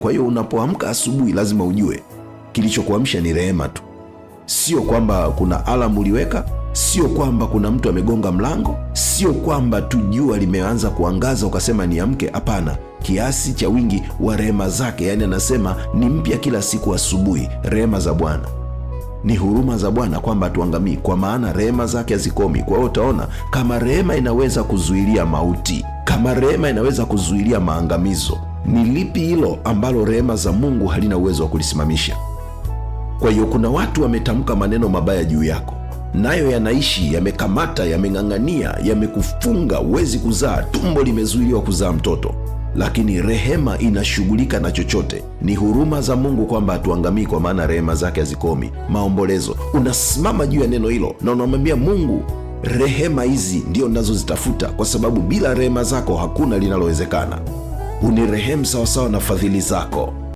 Kwa hiyo unapoamka asubuhi, lazima ujue kilichokuamsha ni rehema tu, sio kwamba kuna alamu uliweka, sio kwamba kuna mtu amegonga mlango, sio kwamba tu jua limeanza kuangaza ukasema niamke. Hapana, kiasi cha wingi wa rehema zake, yaani anasema ni mpya kila siku asubuhi. Rehema za Bwana ni huruma za Bwana kwamba hatuangamii, kwa maana rehema zake hazikomi. Kwa hiyo utaona kama rehema inaweza kuzuilia mauti, kama rehema inaweza kuzuilia maangamizo, ni lipi hilo ambalo rehema za Mungu halina uwezo wa kulisimamisha? Kwa hiyo kuna watu wametamka maneno mabaya juu yako, nayo yanaishi, yamekamata, yameng'ang'ania, yamekufunga, huwezi kuzaa, tumbo limezuiliwa kuzaa mtoto. Lakini rehema inashughulika na chochote. Ni huruma za Mungu kwamba hatuangamii, kwa maana rehema zake hazikomi. Maombolezo, unasimama juu ya neno hilo na unamwambia Mungu, rehema hizi ndio nazozitafuta, kwa sababu bila rehema zako hakuna linalowezekana. Unirehemu sawasawa na fadhili zako.